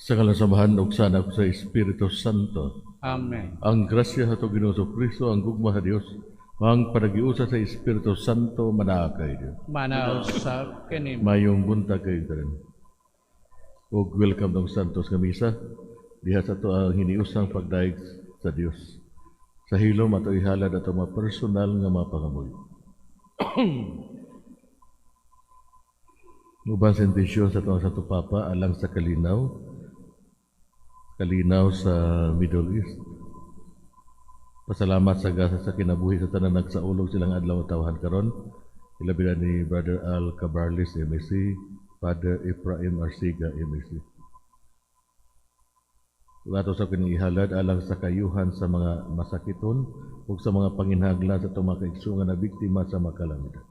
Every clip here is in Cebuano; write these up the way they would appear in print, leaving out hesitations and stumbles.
Sa ngalan sa Amahan ug sa Anak ug sa Espiritu Santo. Amen. Ang grasya sa atong Ginoong Kristo, ang gugma sa Dios, ang panagiusa sa Espiritu Santo manaa kay Dios. Manaa usab kanimo. Mayong buntag kayo tanan. Ug welcome tong Santos nga misa diha sa ato ang hiniusang pagdayeg sa Dios. Sa hilom ato ihalad ato mga personal nga mga pangamuyo. Uban sa intensyon sa atong Santo Papa alang sa kalinaw, kalinaw sa Middle East. Pasalamat sa gasa sa kinabuhi sa tanan nagsaulog silang adlaw tawhan karon. Ilabi na ni Brother Al Cabarles, MSC, Father Ephraim Arciga, MSC. Ug ato sa kini ihalad alang sa kayuhan sa mga masakiton ug sa mga panginhanglan sa atong mga kaigsuonan na biktima sa mga kalamidad.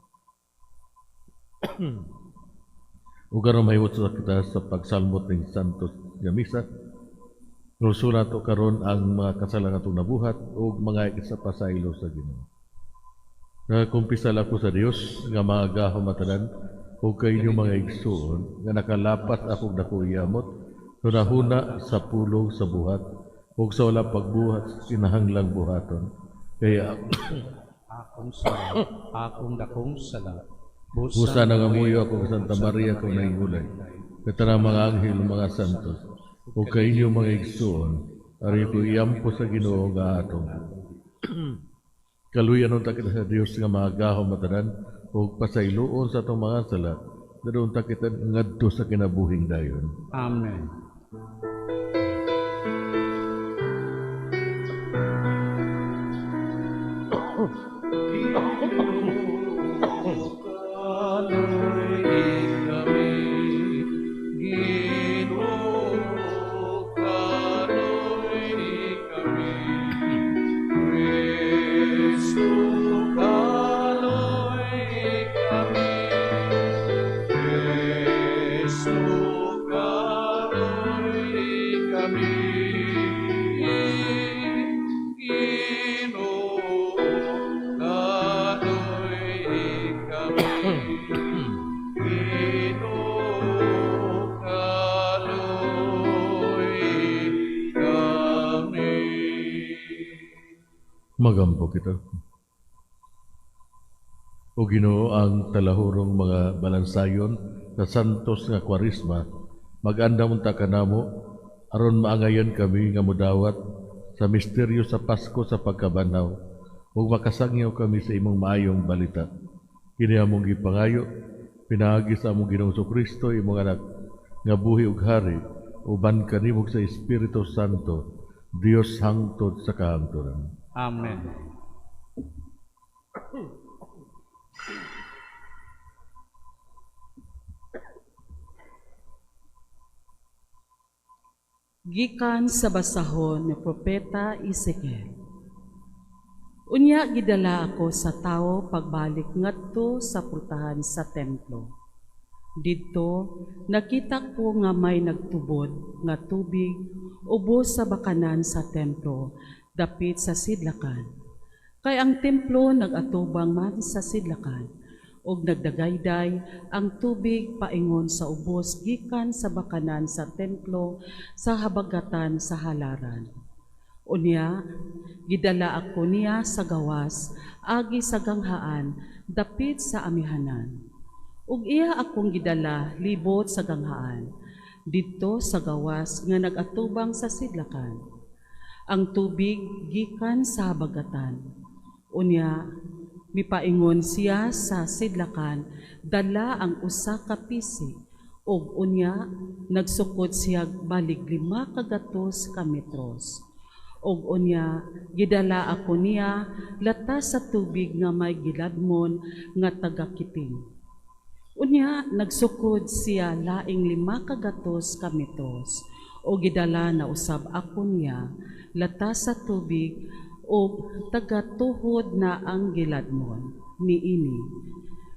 Ug aron mahimut sa kita sa pagsalmot ning Santos nga Misa, Rusula to karon ang mga kasalan atong nabuhat ug mga isa pasaylo sa Ginoo. Nagakumpisal ako sa Dios nga magahom matanan ug kay inyong mga igsuon nga nakalapas akong dako yamot hunahuna sa pulong sa buhat ug sa wala pagbuhat sa kinahanglang buhaton. Kaya akong sala, akong dakong sala. Busa nangamuyo ako sa Santa Maria kung nahingulay. Katanang mga anghel, mga santos, ug kay inyong mga igsuon, ari ko iyampo sa Ginoo nga atong. Kaluyan unta kita sa Dios nga magahom matanan ug pasayloon sa atong mga sala, dadon ta kita ngadto sa kinabuhing dayon. Amen. Magampo kita. O Ginoo, ang talahurong mga balansayon sa santos nga Kwaresma, mag-andam unta kanamo aron maangayan kami nga modawat sa misteryo sa Pasko sa pagkabanhaw ug makasangyaw kami sa imong maayong balita. Kini among gipangayo pinaagi sa among Ginoong Kristo, imong anak nga buhi ug hari uban kanimo sa Espiritu Santo, Dios hangtod sa kahangturan. Amen. Gikan sa basahon ni Propeta Ezekiel. Unya gidala ako sa tawo pagbalik ngadto sa pultahan sa templo. Didto nakita ko nga may nagtubod nga tubig ubos sa bakanan sa templo dapit sa sidlakan. Kay ang templo nagatubang man sa sidlakan, ug nagdagayday ang tubig paingon sa ubos gikan sa bakanan sa templo sa habagatan sa halaran. Unya, gidala ako niya sa gawas, agi sa ganghaan, dapit sa amihanan. Ug iya akong gidala libot sa ganghaan, didto sa gawas nga nagatubang sa sidlakan. Ang tubig gikan sa habagatan. Unya, mipaingon siya sa sidlakan, dala ang usa ka pisi, ug unya nagsukod siya balig 5 kagatos ka metros. Ug unya gidala ako niya latas sa tubig nga may giladmon nga tagakiting. Unya nagsukod siya laing 5 kagatos ka metros, o gidala na usab ako niya latas sa tubig og tagatuhod na ang giladmon niini.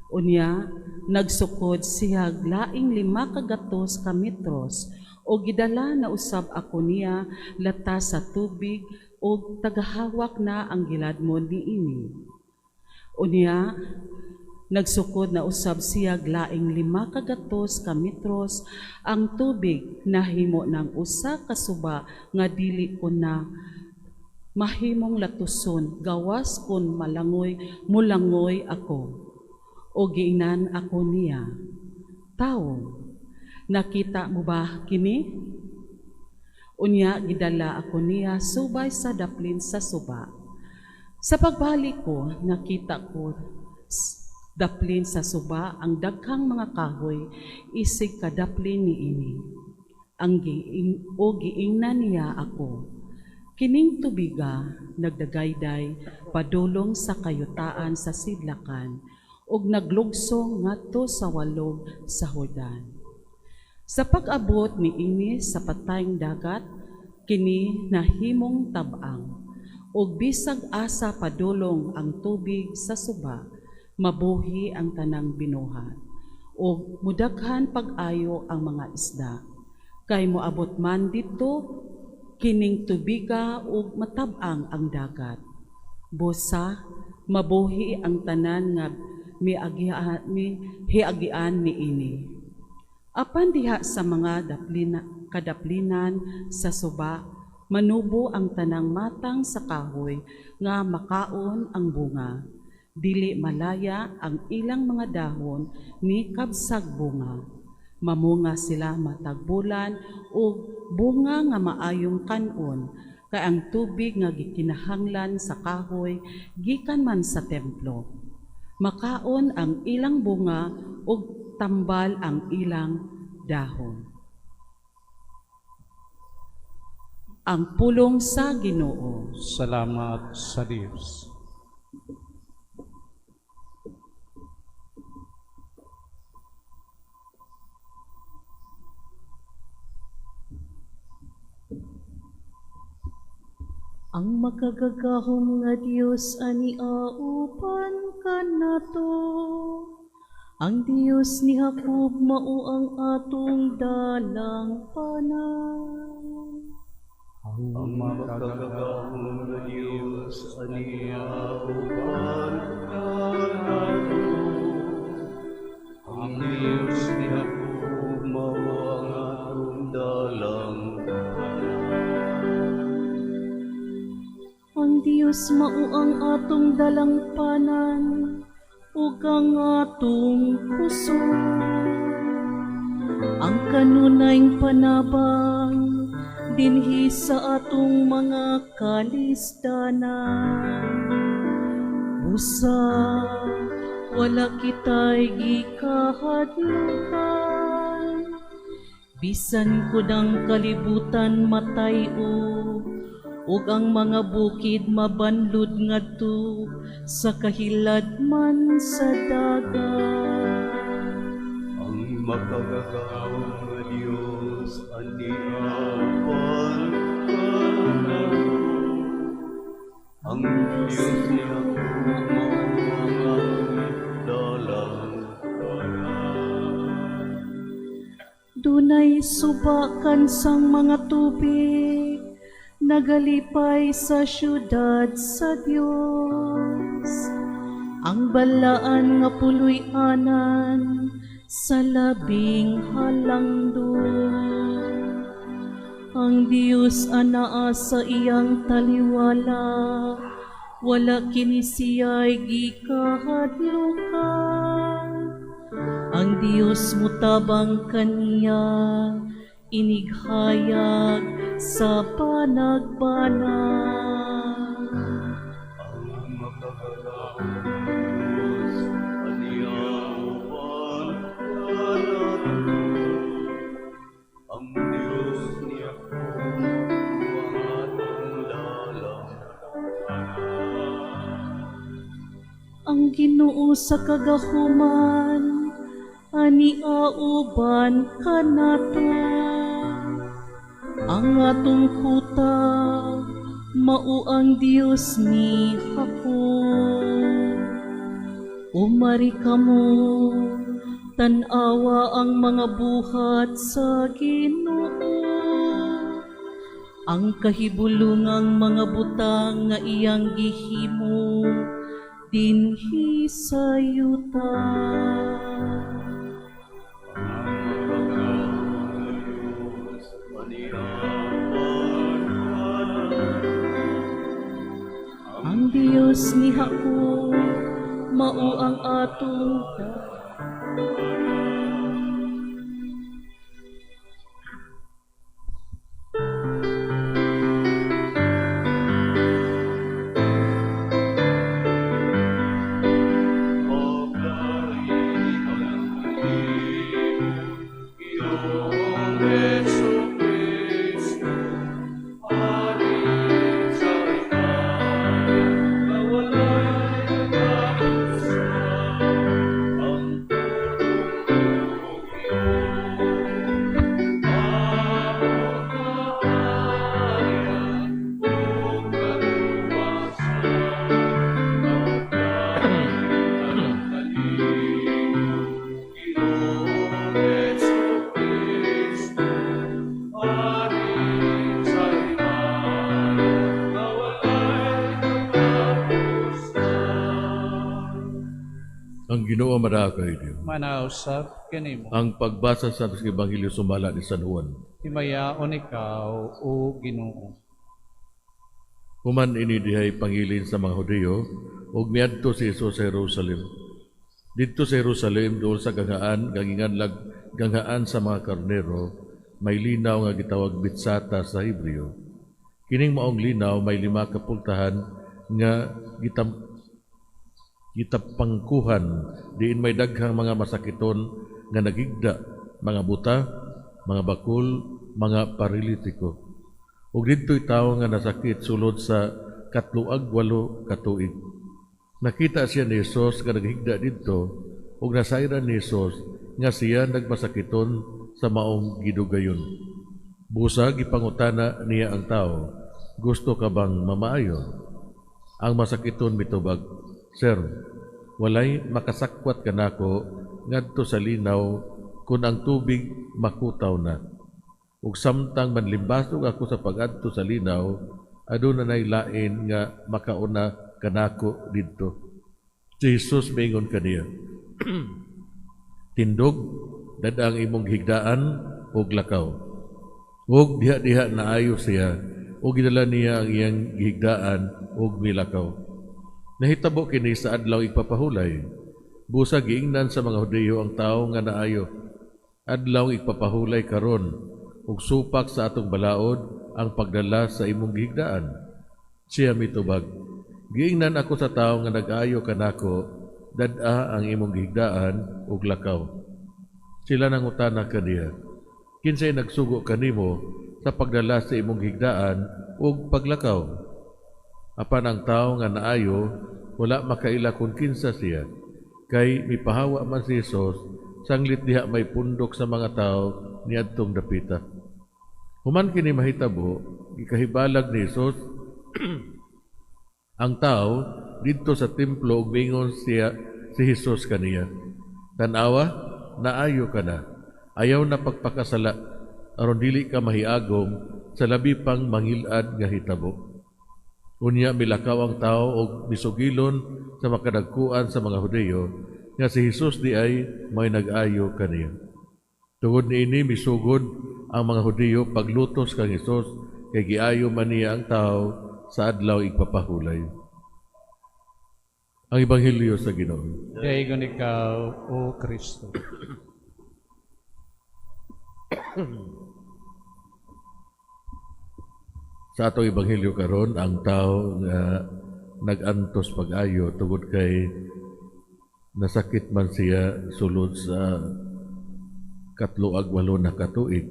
Unya nagsukod siya laing 5 kagatos ka metros, o gidala na usab ako niya latas sa tubig og tagahawak na ang giladmon niini. Unya Nagsukod na usab siya laing 500 ka metros, ang tubig nahimo ng usa ka suba nga dili ko na mahimong latuson gawas kun malangoy mulangoy ako. O giingnan ako niya, "Tawo, nakita mo ba kini?" Unya gidala ako niya subay sa daplin sa suba. Sa pagbalik ko, nakita ko daplin sa suba ang daghang mga kahoy isig kadaplin niini. Ang giing o giingnan niya ako, "Kining tubiga nagdagayday padulong sa kayutaan sa sidlakan ug naglugsong ngadto sa walog sa Jordan. Sa pag-abot niini sa patayng dagat, kini nahimong tab-ang, ug bisag asa padulong ang tubig sa suba, mabuhi ang tanang binuhat, ug mudaghan pag-ayo ang mga isda. Kay moabot man didto kining tubiga ug matab-ang ang dagat. Busa mabuhi ang tanan nga miagian mihiagian niini. Apan diha sa mga kadaplinan sa suba, manubo ang tanang matang sa kahoy nga makaon ang bunga. Dili malaya ang ilang mga dahon ni kabsag bunga. Mamunga sila matag bulan ug bunga nga maayong kan-on, kay ang tubig nga gikinahanglan sa kahoy gikan man sa templo. Makaon ang ilang bunga ug tambal ang ilang dahon." Ang pulong sa Ginoo. Salamat sa Dios. Ang makagagahom nga Dios ani aupan kanato. Ang Dios ni Jacob mao ang atong dalangpanan. Ang makagagahom nga Dios ani aupan kanato. Ang Dios ni Jacob mao ang atong dalangpanan. Ang Dios mao ang atong dalangpanan ug ang atong kusog. Ang kanunayng panabang dinhi sa atong mga kalisdanan. Busa wala kita'y gikahadlukan, bisan kun ang kalibutan matay-o ug ang mga bukid mabanlod ngadto sa kahiladman sa dagat. Ang makagagahom nga Dios ani aupan kanato. Ang Dios ni Jacob mao ang atong dalangpanan. Dunay subakan sang mga tubig, nagalipay sa syudad sa Dios. Ang balaan nga puloy-anan sa labing halangdon. Ang Dios anaa sa iyang taliwala, wala kini siya'y gikahadlukan. Ang Dios mutabang kaniya, inighayag sa panagbanag. Ang makagagahom Dios ani aupan kanato. Ang Dios ni Jacob mao ang atong dalangpanan. Ang Ginoo sa kagahuman ani auban kanato. Ang atong kuta mao ang Dios ni Jacob. Umari kamo, tan-awa ang mga buhat sa Ginoo. Ang kahibulungang mga butang nga iyang gihimo Dinhi sa yuta. Ang Dios ni Jacob mao ang atong Ang Ginoo madakay Dios. Manausap kanimo. Ang pagbasa sa Ebanghelyo sumala ni San Juan. Himayaon ikaw, o Ginoo. Human ini dihay pangilin sa mga Hudiyo ug miadto si Jesus sa Jerusalem. Didto sa Jerusalem duol sa ganghaan, ganginganlag ganghaan sa mga karnero, may linaw nga gitawag Bitsata sa Hebreo. Kining maong linaw may 5 ka pultahan nga gitapangkuhan diin may daghang mga masakiton nga nagigda, mga buta, mga bakul, mga paralitiko. Ug didto'y tawo nga nasakit sulod sa 38 ka tuig. Nakita siya ni Jesus nga naghigda didto ug nasayran ni Jesus nga siya nagmasakiton sa maong gidugayon. Busa gipangutana niya ang tawo, gusto ka bang mamaayo? Ang masakiton mitubag, Sir, walay makasakwat kanako ngadto sa linaw kun ang tubig makutaw na. Ug samtang manlimbasog ako sa pag-adto sa linaw, aduna nay lain nga makauna kanako didto. Si Jesus miingon kaniya, Tindog, dad-ang imong higdaan ug lakaw. Ug diha-diha naayo siya, ug gidala niya ang iyang gihigdaan ug milakaw. Nahitabo kini sa adlaw igpapahulay. Busa giingnan sa mga Hudiyo ang tawo nga naayo. Adlaw igpapahulay karon ug supak sa atong balaod ang pagdala sa imong gihigdaan. Siya mitubag, giingnan ako sa tawo nga nag-ayo kanako, dad-a ang imong gihigdaan ug lakaw. Sila nangutana kaniya, kinsay nagsugo kanimo sa pagdala sa imong gihigdaan ug paglakaw? Apan ang tawo nga naayo wala makaila kun kinsa siya, kay mipahawa man si Jesus sanglit diha may pundok sa mga tawo niadtong dapita. Human kini mahitabo, gikahibalag ni Jesus ang tawo didto sa templo ug miingon siya si Jesus kaniya, Tan-awa, naayo ka na, ayaw na pagpakasala, aron dili ka mahiagom sa labi pang mangilad nga hitabo. Unya milakaw ang tao og misugilon sa makadagkuan sa mga Hudiyo nga si Jesus di ay may nag-ayo kaniya. Tungod niini misugod ang mga Hudiyo paglutos kang Jesus kay giayo man niya ang tao sa adlaw igpapahulay. Ang Ebanghelyo sa Ginoo. Daygon ikaw, O Kristo. Sa atong Ebanghelyo karon, ang tao nga nag-antos pag-ayo tungod kay nasakit man siya sulod sa 38 na katuig.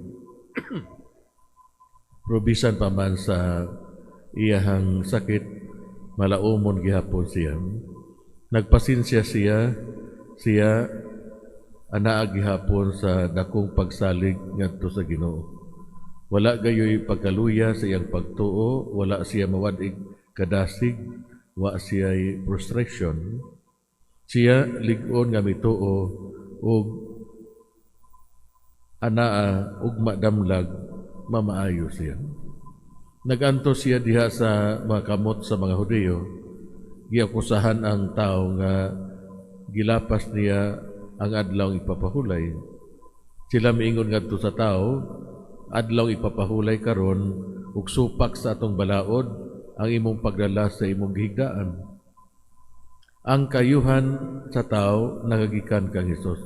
Pero bisan pa man sa iyahang sakit, malaumon gihapon siya. Nagpasinsya siya, siya anaa gihapon sa dakong pagsalig ngadto sa Ginoo. Wala gayoy pagkaluya sa iyang pagtuo, wala siya mawad-ig kadasig, wa siya'y frustration. Siya lig-on nga mituo ug anaa ug madamlag mamaayo siya. Naganto siya diha sa mga kamot sa mga Hudiyo. Giakusahan ang tao nga gilapas niya ang adlaw ipapahulay. Sila miingon ngadto sa tao, adlaw ipapahulay karon ug supak sa atong balaod ang imong pagdala sa imong gihigdaan. Ang kayuhan sa tao nagagikan kang Hesus.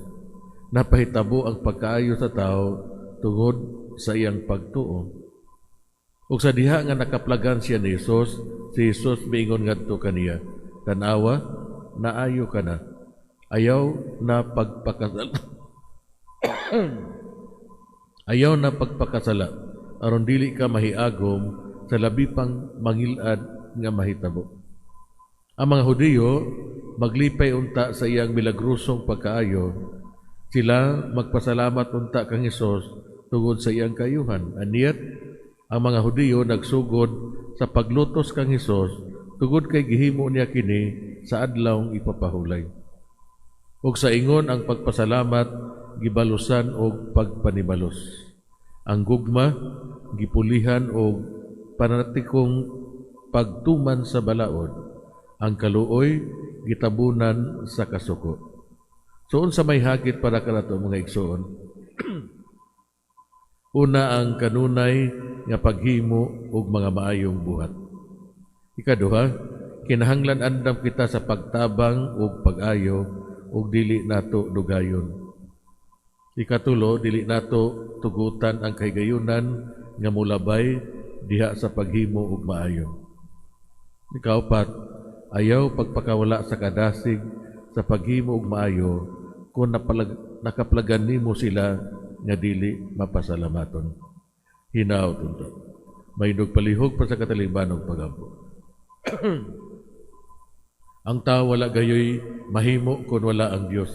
Napahitabo ang pagkaayo sa tao tungod sa iyang pagtuo. Ug sa diha nga nakaplagan siya ni Hesus, si Hesus miingon ngadto kaniya, "Tan-awa, naayo ka na. Ayaw na pagpakasala. Ayaw na pagpakasala aron dili ka mahiagom sa labi pang mangilad nga mahitabo." Ang mga Hudiyo maglipay unta sa iyang milagrosong pagkaayo. Sila magpasalamat unta kang Hesus tungod sa iyang kayuhan. And yet, ang mga Hudiyo nagsugod sa paglutos kang Hesus tungod kay gihimo niya kini sa adlawng ipapahulay. Ug sa ingon ang pagpasalamat gibalusan og pagpanibalos. Ang gugma gipulihan og panatikong pagtuman sa balaod. Ang kaluoy gitabunan sa kasuko. So unsa may hagit para kanato, mga igsoon? Una, ang kanunay nga paghimo og mga maayong buhat. Ikaduha, kinahanglan andam kita sa pagtabang ug pag-ayo ug dili nato dugayon. Ikatulo, dili nato tugutan ang kahigayunan nga mulabay diha sa paghimo og maayo. Ikaupat, ayaw pagpakawala sa kadasig sa paghimo og maayo kung nakaplagan nimo sila nga dili mapasalamaton. Hinaot unta. Mahindog palihog pa sa katalingban og pagampo. Ang tao wala gayoy mahimo kung wala ang Dios.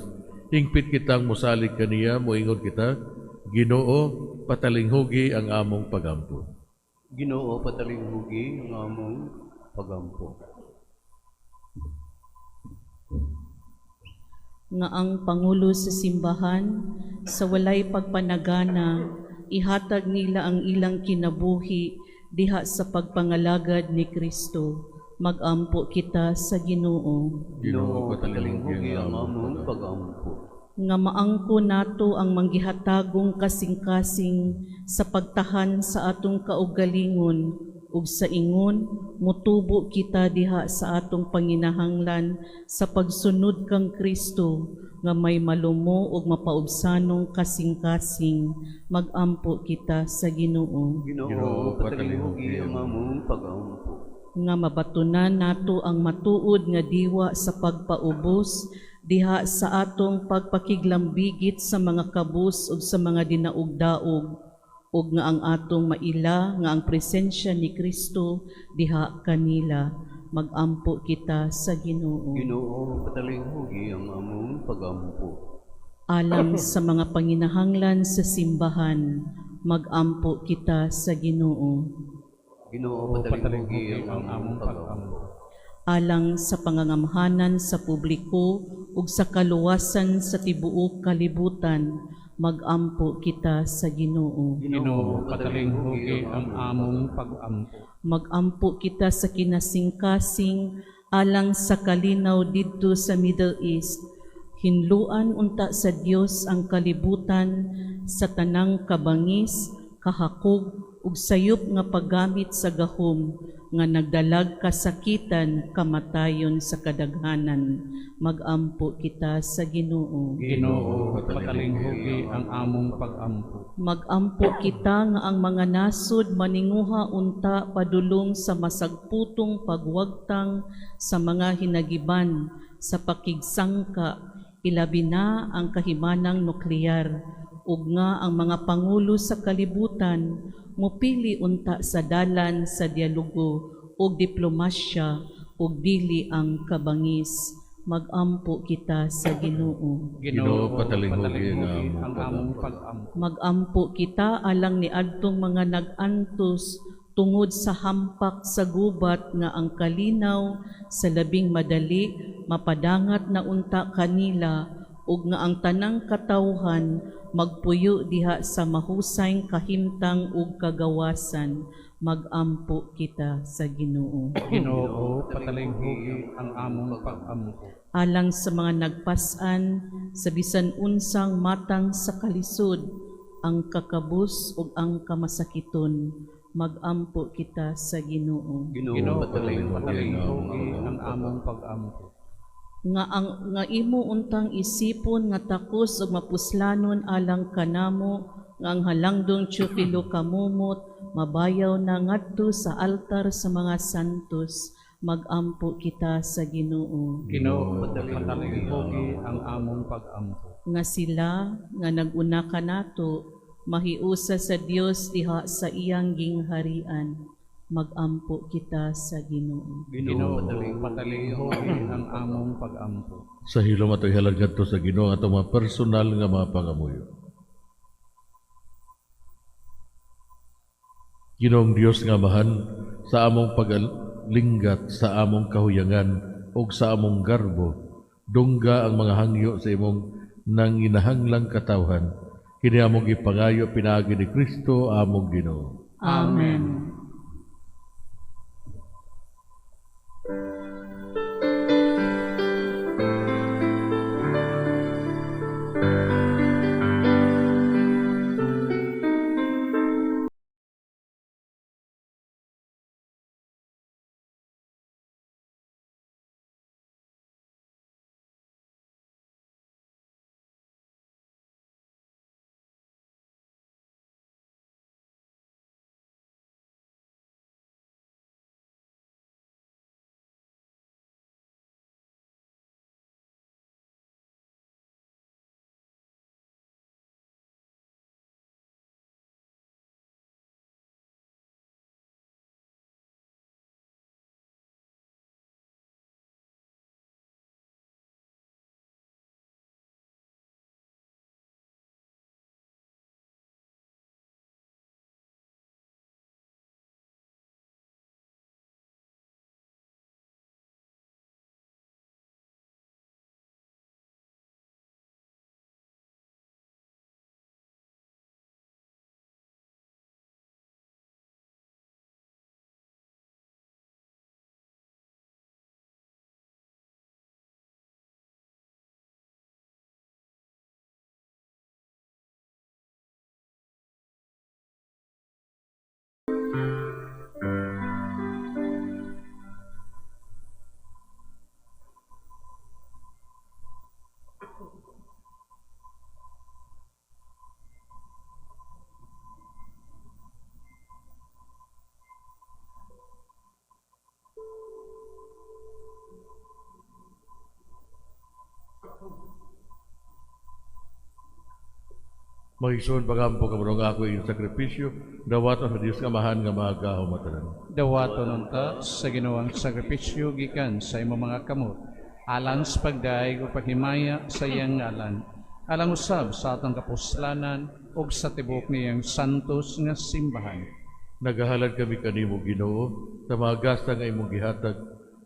Hingpit kitang musalig kaniya, moingon kita, "Ginoo, patalinghugi ang among pagampo." Ginoo, patalinghugi ang among pagampo. Nga ang pangulo sa simbahan sa walay pagpanagana ihatag nila ang ilang kinabuhi diha sa pagpangalagad ni Kristo. Magampo kita sa Ginoo. Ginoo, patalinghugi ang among pagampo. Nga maangko nato ang manggihatagong kasing-kasing sa pagtahan sa atong kaugalingon ug sa ingon motubo kita diha sa atong panginahanglan sa pagsunod kang Kristo nga may malumo ug mapaubsanong kasing-kasing. Magampo kita sa Ginoo. Ginoo, patalinghugi ang among pagampo. Nga mabatunan nato ang matuod nga diwa sa pagpaubos diha sa atong pagpakiglambigit sa mga kabus ug sa mga dinaog-daog, ug nga ang atong maila nga ang presensya ni Kristo diha kanila. Magampo kita sa Ginoo. Ginoo, patalinghugi ang among pagampo. Alang sa mga panginahanglan sa simbahan, magampo kita sa Ginoo. Ginoo, patalinghugi ang among pagampo. Alang sa pangangamhanan sa publiko ug sa kaluwasan sa tibuok kalibutan, magampo kita sa Ginoo. Ginoo, patalinghugi ang among pagampo. Magampo kita sa kinasingkasing alang sa kalinaw didto sa Middle East. Hinluan unta sa Dios ang kalibutan sa tanang kabangis, kahakog ug sayop nga paggamit sa gahom nga nagdalag kasakitan, kamatayon sa kadaghanan. Magampo kita sa Ginoo. Ginoo, patalinghugi ang among pagampo. Magampo kita nga ang mga nasod maninguha unta padulong sa masagputong pagwagtang sa mga hinagiban sa pakigsangka, ilabi na ang kahimanang nuklear, ug nga ang mga pangulo sa kalibutan mupili unta sa dalan sa dialogo ug diplomasya ug dili ang kabangis. Magampo kita sa Ginoo. Ginoo, patalinghugi ang among pagampo. Magampo kita alang ni adtong mga nag-antos tungod sa hampak sa gubat nga ang kalinaw sa labing madali mapadangat na unta kanila, ug nga ang tanang katawhan magpuyo diha sa mahusay kahimtang ug kagawasan, magampo kita sa Ginoo. Ginoo, patalinghugi ang among pag-ampo. Alang sa mga nagpas-an sa bisan unsang matang sa kalisod, ang kakabus ug ang kamasakiton, magampo kita sa Ginoo. Ginoo, patalinghugi ang among pag-ampo. Nga ang nga imo untang isipon nga takos ug mapuslanon alang kanamo, nga ang halangdong Teofilo kamumot mabayaw na ngadto sa altar sa mga santos, magampo kita sa Ginoo. Ginoo, patalinghugi ang among pag-ampo. Nga sila nga naguna kanato mahiusa sa Dios diha sa iyang gingharian, magampo kita sa Ginoo. Ginoo, patalinghugi ang among pag-ampo. Sa hilom ato ihalad ngadto sa Ginoo atong mga personal nga mga pangamuyo. Ginoong Dios nga Amahan, sa among paglinggat, sa among kahuyangan ug sa among garbo, dungga ang mga hangyo sa imong nanginahanglang katawhan. Kini among gipangayo pinaagi ni Kristo among Ginoo. Amen. Magigsoon pagampo kamarong ako iyong sakripisyo, dawaton sa Diyos nga Amahan nga mahagahom matanan. Dawaton unta sa Ginoo ang sakripisyo gikan sa imong mga kamot, alang sa pagdaig ug paghimaya sa iyang ngalan, alang usab sa atong kapuslanan ug sa tibuok niyang santos nga simbahan. Nagahalad kami kanimo Ginoo sa mga gasta nga imong gihatag,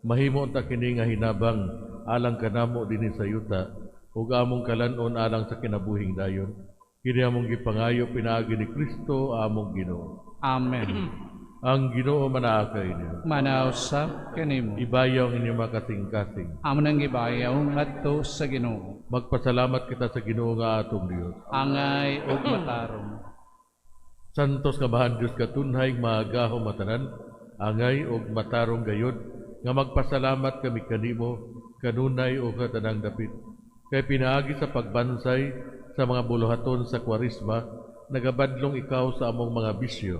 mahimo unta kini nga hinabang alang kanamo dinhi sa yuta ug among kalan-on alang sa kinabuhing dayon. Kini among gipangayo pinaagi ni Kristo among Ginoo. Amen. Ang Ginoo manaa kaninyo. Manausap kanimo. Ibayaw ang inyong mga kasing-kasing. Amo nang gibayaw ngadto sa Ginoo. Magpasalamat kita sa Ginoo nga atong Dios. Angay ug matarong. Santos nga bahan Dios katunhay maagahom matanan, angay ug matarong gayod nga magpasalamat kami kanimo kanunay ug katanang dapit. Kay pinaagi sa pagbansay sa mga buluhaton sa Kwaresma, nagabadlong ikaw sa among mga bisyo,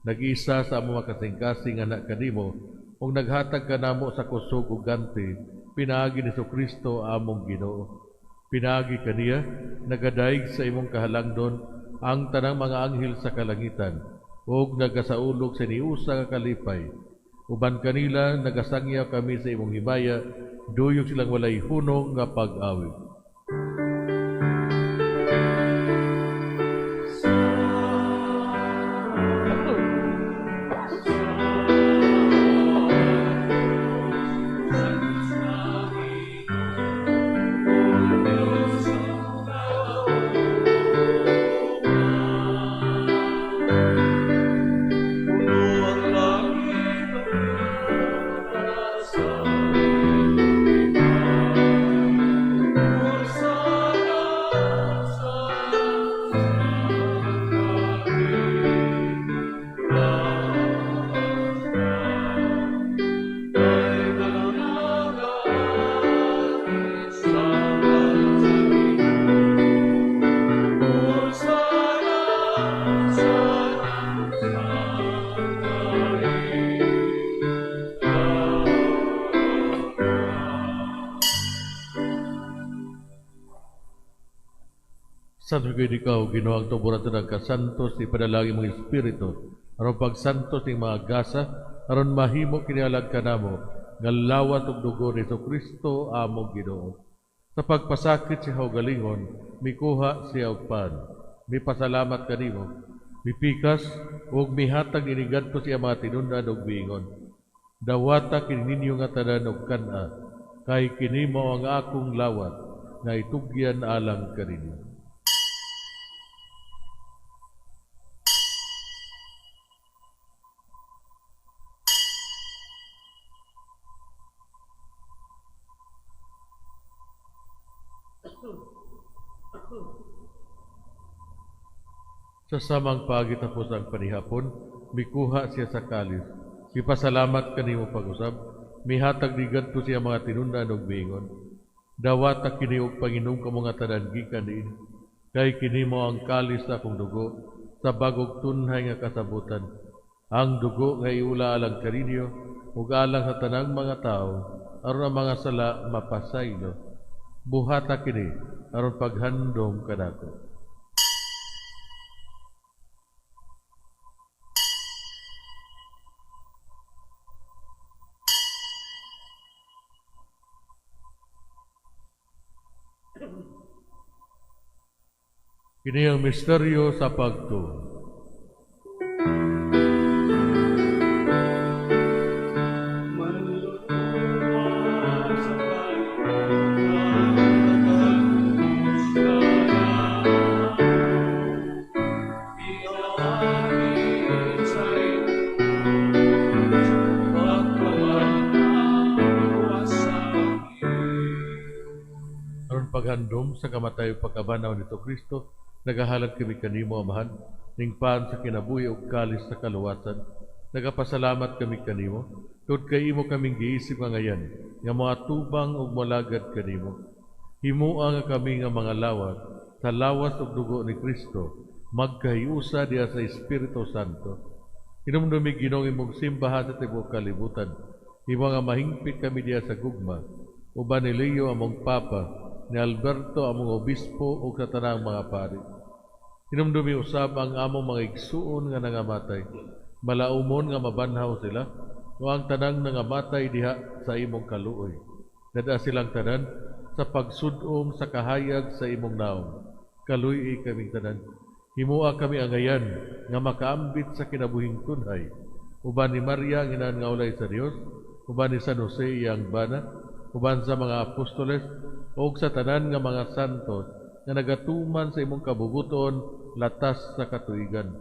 nag-isa sa among mga kasing-kasing anak kanimo, ug naghatag kanamo sa kusog ug ganti, pinaagi ni Kristo among Ginoo. Pinaagi kaniya, nagadaig sa imong kahalangdon ang tanang mga anghel sa kalangitan, ug nagasaulog sa niusa nga kalipay. Uban kanila nagasangyaw kami sa imong himaya, duyog silang walay hunong nga pag-awit. Santo gid ikaw, Ginoo, ang tuburan ng kasantos, ipadalangin mong Espiritu, aron pagsantos ning mga gasa, aron mahimo kinialag kanamo, nga lawas ug dugo ni Kristo among Ginoo. Sa pagpasakit siya kaugalingon, mikuha siya og pan, mipasalamat kanimo, mipikas ug mihatag ini ngadto siya mga tinun-an ug miingon, dawata kini ninyo nga tanan og kan-a, kay kini mao ang akong lawat nga itugyan alang kaninyo. Sa samang paagi tapos ang panihapon, mikuha siya sa kalis. Mipasalamat kanimo pag-usab, mihatag ni gadto siya mga tinun-an og miingon. Dawata kini og panginom kamo nga tanan gikan niini, kay kini mao ang kalis sa akong dugo sa bagong tunhay nga kasabutan. Ang dugo nga iula alang kaninyo ug alang sa tanang mga tawo aron ang mga sala mapasaylo. Buhata kini aron paghandom kanako. Kini ang misteryo sa pagtuo. Aron paghandom sa kamatay ug pagkabanhaw ni Kristo, nagahalad kami kanimo, Amahan, ning pan sa kinabuhi ug kalis sa kaluwasan. Nagapasalamat kami kanimo, tungod kay imo kaming giisip nga ngayan, nga moatubang ug molagad kanimo. Himoa nga kami nga mga lawat, sa lawas ug dugo ni Kristo, magkahiusa diha sa Espiritu Santo. Hinumdumi Ginoong imong simbahan sa tibuok kalibutan. Himo nga mahingpit kami diha sa gugma, uban ni Leo among Papa, ni Alberto among Obispo ug sa tanang mga pari. Hinumdumi usab ang among mga igsuon nga nangamatay, malaumon nga mabanhaw sila, o ang tanang nangamatay diha sa imong kaluoy. Dada silang tanan sa pagsud-om sa kahayag sa imong naong. Kaluy-i kaming tanan. Himoa kami angayan nga makaambit sa kinabuhing tunhay. Uban ni Maria ang inaan nga ulay sa Dios, uban ni San Jose iyang bana, uban sa mga apostoles ug sa tanan nga mga santos nga nagatuman sa imong kabubuton latas sa katuigan.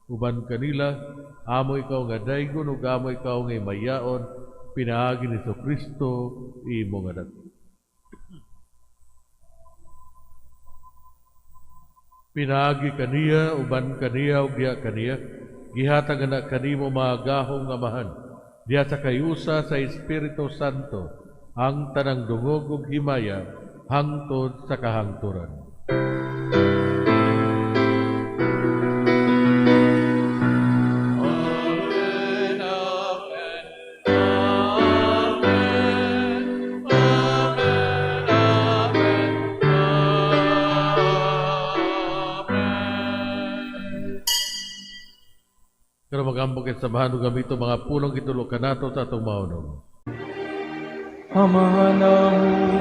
Uban kanila, amo ikaw nga daygon ug amo ikaw nga mayaon, pinaagi ni Kristo imong anak. Pinaagi kaniya, uban kaniya ug diha kaniya, gihatag ana kanimo mga gahom nga amahan, diha sa kayusa sa Espiritu Santo, ang tanang dungog ug himaya hangtod sa kahangturan. Amen, amen, amen, amen, amen, amen. Pero magambok at samahan ug gamito mga pulong gitulo kanato sa atong maunong. Amahan namo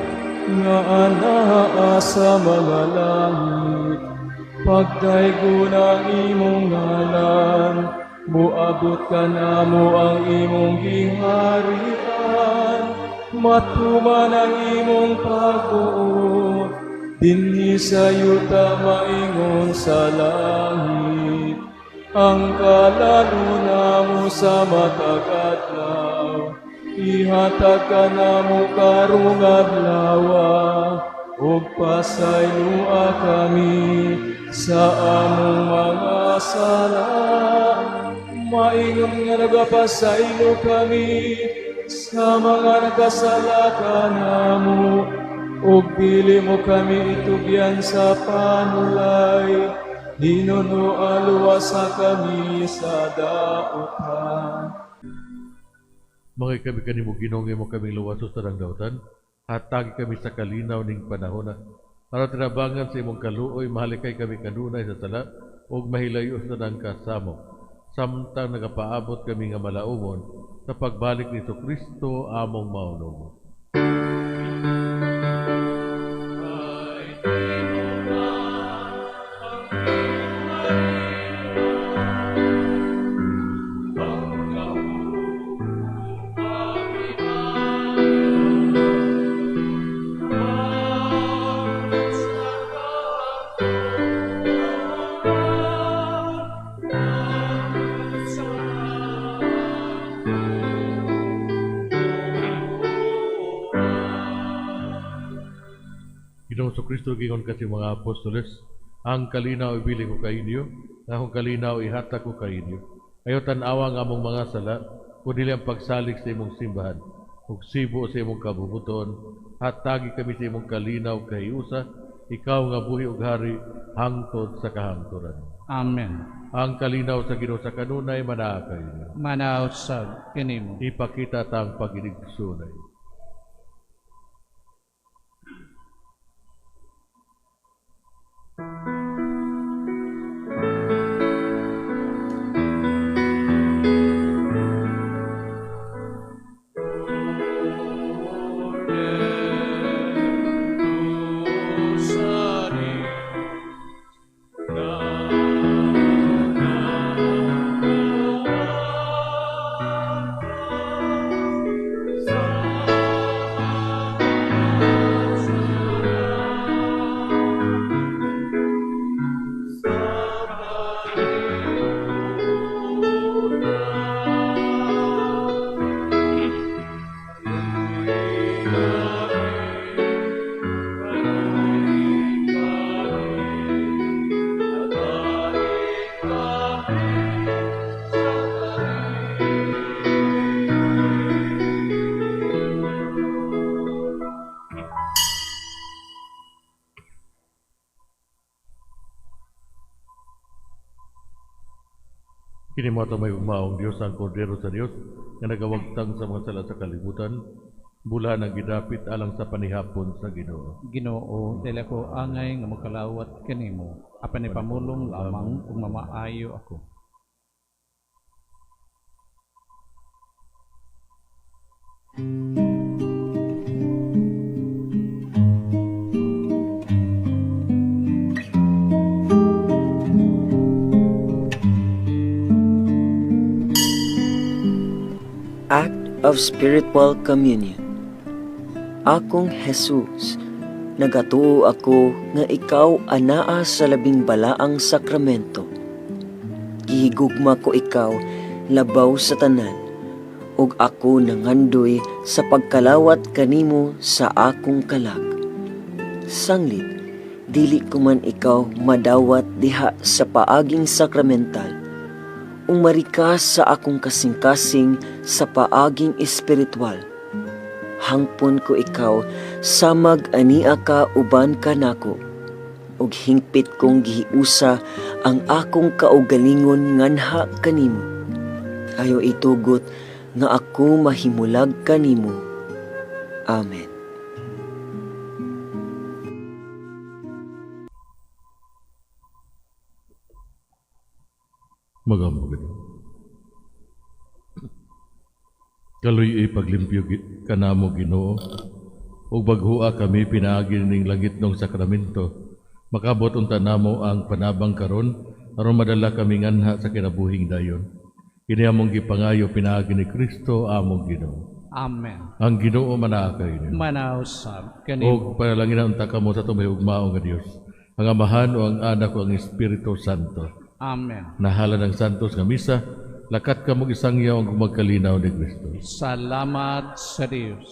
nga anaa sa mga langit, pagdaygon ang imong ngalan, moabot kanamo ang imong giharian, matuman ang imong pagbuot, dinhi sa yuta maingon sa langit. Ang kalaluna namo sa matag adlaw, ihatag kanamo karong adlaw, ug pasayloa kami sa among mga sala, maingon nga nagapasaylo kami sa mga nagkasala kanamo, ug dili mo kami itugyan sa panulay, hinunoa luwasa kami sa dautan. Mga kami kanimo Ginoo, imo kaming luwaso sa tanang dautan, hatagi kami sa kalinaw ning panahona. Aron tinabangan sa imong kaluoy, mahalikay kami kanunay sa sala ug mahilayo sa tanang kasamok, samtang nagapaabot kami nga malaumon sa pagbalik ni Kristo among Maunong. Kristo gingon kasi mga apostoles, ang kalinaw ibili ko kainyo, ang akong kalinaw ihatag ko kainyo. Ayaw tan-awa ang among mga sala, kundi ang pagsalig sa imong simbahan, ug sibo sa imong kabubuton, hatagi kami sa imong kalinaw kahiusa, ikaw nga buhi ug hari hangtod sa kahangturan. Amen. Ang kalinaw sa Ginoo sa kanunay manaa kainyo. Manaa usab kanimo. Ipakita ta ang pag-inigsunay. Kini mo may umaong Diyos, ang Kordero sa Diyos, nga nagawagtang sa mga sala sa kalibutan, bula ng gidapit alang sa panihapon sa Ginoo. Ginoo, dili ako angay nga mokalawat kanimo, apan ipamulong lamang ug mamaayo ako. Act of Spiritual Communion. Akong Jesus, nagatuo ako nga ikaw anaa sa labing balaang sakramento. Gihigugma ko ikaw labaw sa tanan, ug ako nangandoy sa pagkalawat kanimo sa akong kalag. Sanglit, dili ko man ikaw madawat diha sa paaging sakramental, ug marika sa akong kasing-kasing sa paaging espiritual. Hangpon ko ikaw samag ania ka uban kanako, ug hingpit kong gihiusa ang akong kaugalingon nganha kanimo. Ayo itugot nga ako mahimulag kanimo. Amen. Magampo gid. Kaluy ipaglimpyo kanamo Ginoo, ug baghua kami pinaagi ning langitnong sakramento. Makabot unta namo ang panabang karon aron madala kami nganha sa kinabuhing dayon. Kini among gipangayo pinaagi ni Kristo among Ginoo. Amen. Ang Ginoo manaa kaninyo. Manaa usab kanimo. Og panalangin unta kamo sa atong mahigugmaong nga Dios, ang Amahan o ang Anak o ang Espiritu Santo. Amen. Nahala ng santos nga misa, lakat ka mong isangyaw ang magkalinaw ni Kristo. Salamat sa Dios.